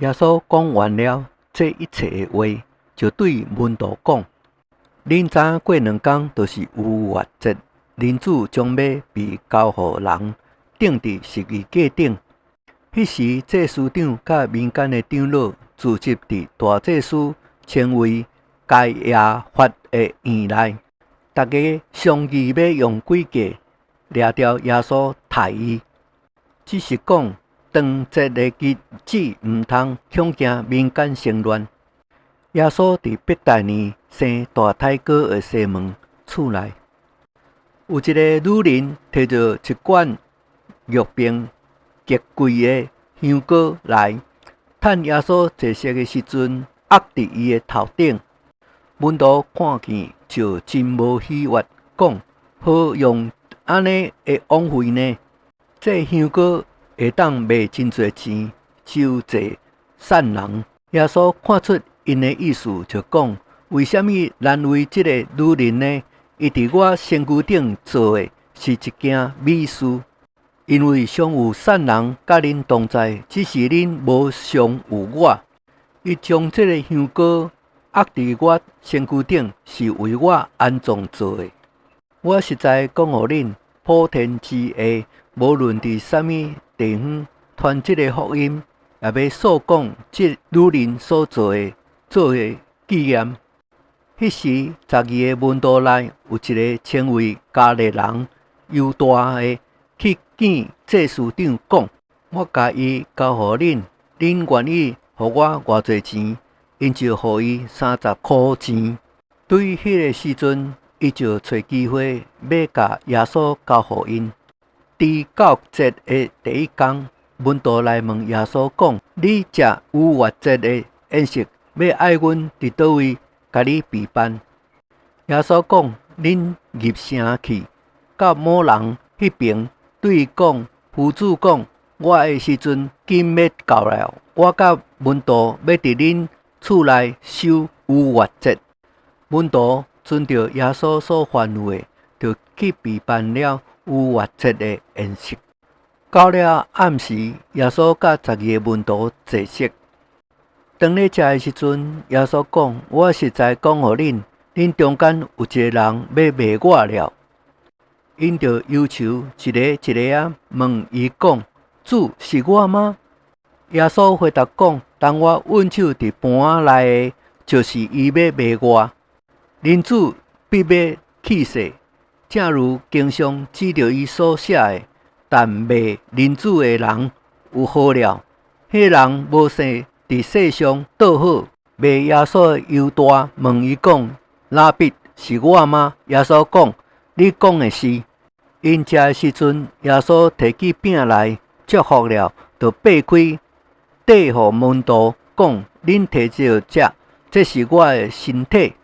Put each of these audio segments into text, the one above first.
耶穌講完了這一切的話，就對門徒講：恁知影過兩工就是逾越節，人子將欲被交予人，釘佇十字架頂。彼時，祭司長佮民間的長老聚集佇大祭司稱為該亞法的院內，逐家商議欲用詭計掠著耶穌刣伊。只是講當節的日子，毋通恐驚民間生亂。耶穌佇伯大尼生大胎哥的西門厝內，有一个女人提著一罐玉瓶極貴的香膏來，趁耶穌坐席的時陣，壓佇伊的頭頂。門徒看見就真無喜悅，講：何用按呢的枉費呢？這香膏會當賣真濟錢，周濟散人。耶穌看出𪜶的意思，就講：為啥物難為這个女人呢？伊佇我身軀頂做的是一件美事，因為常有散人佮恁同在，只是恁無常有我。伊將這个香膏壓佇我身軀頂，是為我安葬做的。我實在講予恁，普天之下，無論佇啥物地方傳這个福音，也欲訴講這女人所做的，做個紀念。彼時，十二个門徒內有一个稱為加略人猶大的，去見祭司長，講：我共伊交予恁，恁願意予我偌濟錢？𪜶就予伊30箍錢。對彼个時陣，伊就揣機會欲共耶穌交予𪜶。除酵節的第一工，門徒來問耶穌講：你食逾越節的宴席，欲愛阮佇佗位共你備辦？耶穌講：恁入城去，到某人彼爿，對伊講：夫子講，我的時陣緊欲到了，我佮門徒欲佇恁厝內守逾越節。門徒遵著耶穌所吩咐的，就去備辦了逾越節的宴席。到了暗時，耶穌佮十二个門徒坐席。當咧食的時陣，耶穌講：我實在講予恁，恁中間有一个人欲賣我了。𪜶就憂愁，一个一个仔問伊講：主，是我嗎？耶穌回答講：當我吮手佇盤仔內的，就是伊欲賣我。人子必欲去世，正如經上指著伊所寫的。但賣人子的人有禍了！彼人無生佇世上倒好。賣耶穌的猶大問伊講：拉比，是我嗎？耶穌講：你講的是。𪜶食的時陣，耶穌提起餅來，祝福了，就擘開，遞予門徒，講：恁提著食，這是我的身體。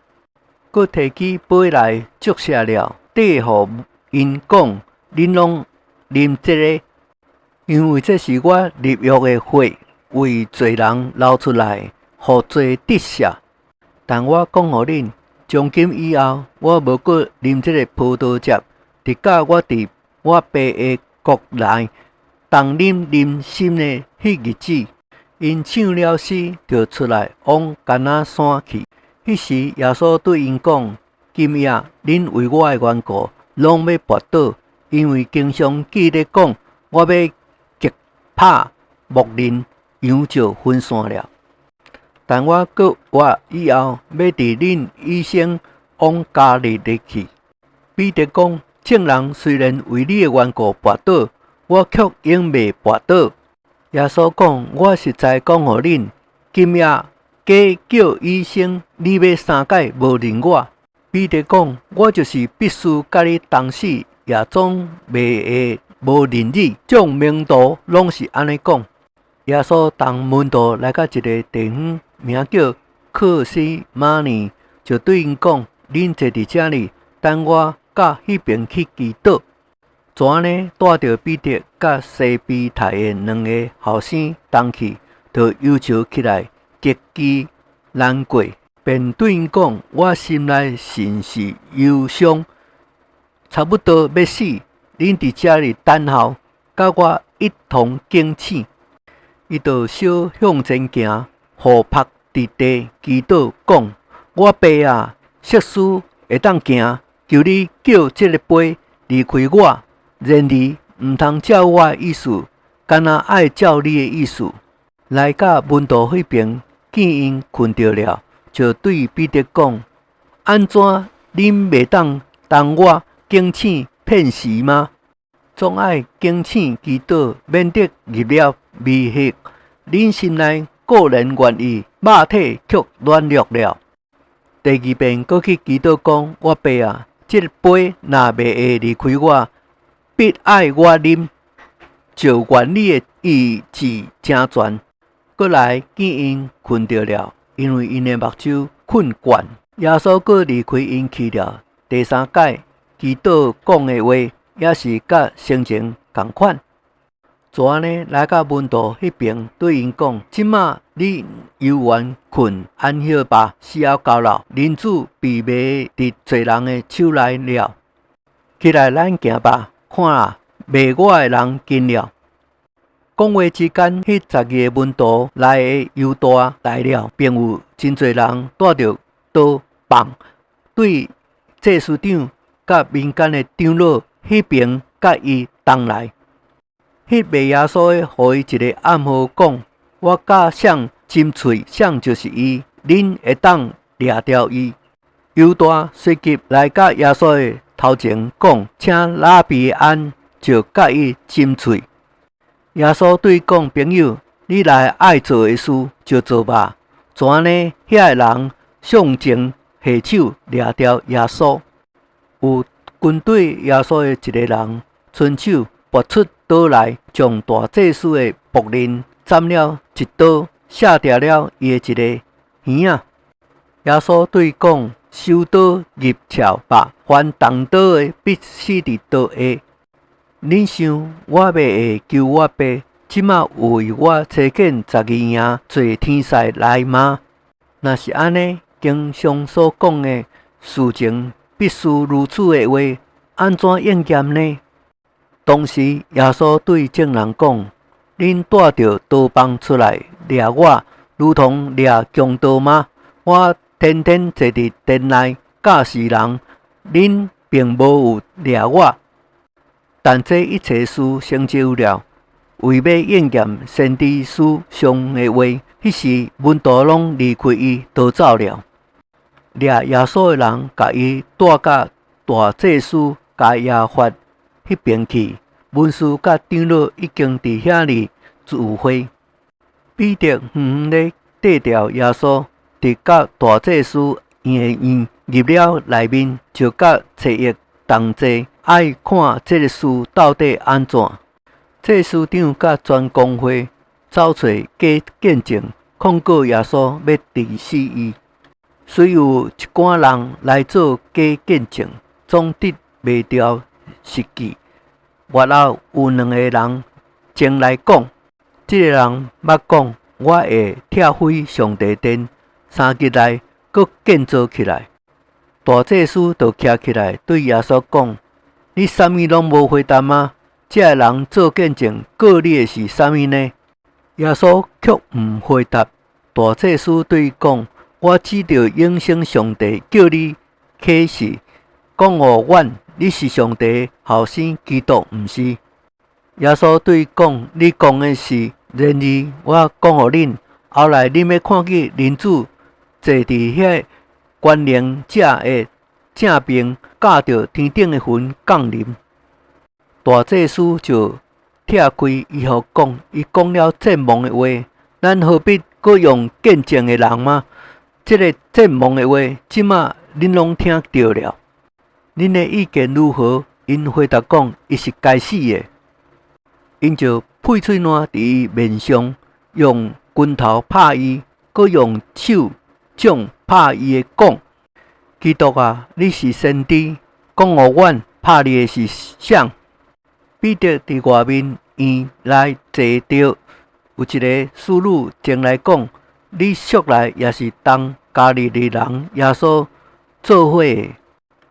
閣提起杯來，祝謝了，遞予𪜶講：恁攏啉這个，因為這是我立約的血，為濟人流出來，予罪得赦。但我講予恁，從今以後，我無閣啉這个葡萄汁，直到我佇我爸的國內，同啉啉新的彼日子。𪜶唱了詩，就出來往橄欖山去。彼時，耶穌對𪜶講：今夜恁為我的緣故，攏欲跋倒，因為經上記咧講：我欲擊拍牧人，羊就分散了。但我復活以後，欲佇恁以先往加利利去。彼得講：眾人雖然為你的緣故跋倒，我卻永袂跋倒。耶穌講：我實在講予恁，今夜雞叫以先，你欲三擺無認我。彼得講：我就是必須佮你同死，也總袂會無認你。眾門徒攏是按呢講。耶穌同門徒來到一个地方，名叫客西馬尼，就對𪜶講：恁坐佇遮裡，等我到彼爿去祈禱。就按呢，帶著彼得佮西庇太的兩个後生同去，就憂愁起來，極其難過，便對𪜶講：我心內甚是憂傷，差不多欲死。恁佇遮裡等候，佮我一同警醒。伊就小向前行，俯伏佇地祈禱，講：我爸啊，設使會當行，求你叫這个杯離開我。然而，毋通照我的意思，干焦愛照你的意思。來到門徒彼爿，見𪜶睏著了，就對彼得講：按怎恁袂當同我警醒片時嗎？總愛警醒祈禱，免得入了迷惑。恁心內固然願意，肉體卻軟弱了。第二遍閣去祈禱講：我爸啊，這个杯若袂會離開我，必愛我啉，就願你的意志成全。閣來見𪜶睏著了，因為𪜶的目睭睏慣。耶穌閣離開𪜶去了。第三擺祈禱講的話，也是佮先前仝款。就按呢來到門徒彼爿，對𪜶講：這馬恁猶原睏安歇吧，時候到了，人子被賣佇罪人的手內了。起來，咱行吧，看啊，賣我的人近了。講話之間，彼十二个門徒內的猶大來了，並有真濟人帶著刀棒，對祭司長佮民間的長老彼爿佮伊同來。彼賣耶穌的，予伊一个暗號，講：我佮誰親喙，誰就是伊，恁會當掠牢伊。猶大隨即來到耶穌的頭前，講：請拉比安，就佮伊親喙。耶穌對伊講：朋友，你來愛做的事就做吧。就按呢，遐个人上前下手掠牢耶穌。有跟隨耶穌的一个人，伸手拔出刀來，將大祭司的僕人斬了一刀，卸掉了伊的一个耳仔。耶穌對伊講：收刀入鞘吧，凡動刀的，必死佇刀下。恁想我欲會求我爸，這馬有為我差遣十二營做天使來嗎？若是按呢，經上所講的事情必須如此的話，按怎應驗呢？當時耶穌對眾人講：恁帶著刀棒出來掠我，如同掠強盜嗎？我天天坐佇殿內教示人，恁並無有掠我。但這一切事成就了，為欲應驗先知書上的話。彼時門徒攏離開伊，逃走了。掠耶穌的人，共伊帶到大祭司該亞法彼爿去，文士佮長老已經佇遐裡聚會。彼得遠遠咧綴牢耶穌，直到大祭司的院入了內面，就佮冊役同坐，愛看這个事到底按怎。祭司長佮全公會走揣假見證，控告耶穌，欲治死伊。雖有一寡人來做假見證，總得袂著實據。末後有兩个人前來講，這个人捌講：我會拆毀上帝殿，3日內閣建造起來。大祭司就徛起來對耶穌講：你啥物攏無回答嗎？這个人做見證告你的是啥物呢？耶穌卻毋回答。大祭司對伊講：我指著永生上帝叫你起誓，講予阮，你是上帝後生基督，毋是？耶穌對伊講：你講的是。然而我講予恁，後來恁欲看見人子坐佇彼權能者的正爿，駕著天頂的雲降臨。大祭司就拆開衣服講：伊講了僭妄的話，咱何必閣用見證的人嗎？這个僭妄的話，這馬恁攏聽著了。恁的意見如何？𪜶回答講：伊是該死的。𪜶就噴喙瀾佇伊面上，用拳頭拍伊，閣用手掌拍伊的講：基督啊，你是先知，講予阮拍你的是誰？彼得佇外面院內坐著，有一个使女前來講：你素來也是同加利利人耶穌做伙的。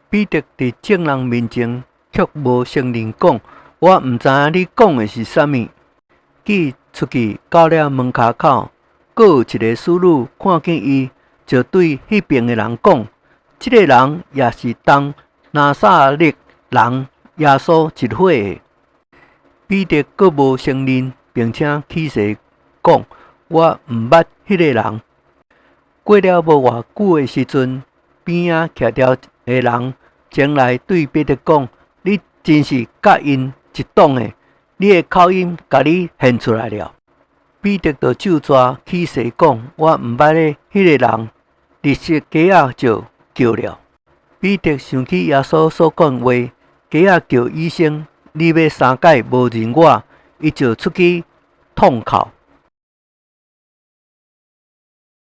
彼得佇眾人面前卻無承認，講：我毋知影你講的是啥物。記出去到了門跤口，閣有一个使女看見伊，就對彼爿的人講：這个人也是同拿撒勒人耶穌一伙的。彼得閣無承認，並且起誓講：我毋捌彼个人。過了無偌久的時陣，邊仔徛著一个人前來對彼得講：你真是佮𪜶一黨的，你的口音共你現出來了。彼得就咒詛起誓講：我毋捌彼个人。立時雞仔就叫了。彼得想起耶穌所講話：雞仔叫以先，你欲三擺無認我，伊就出去痛哭。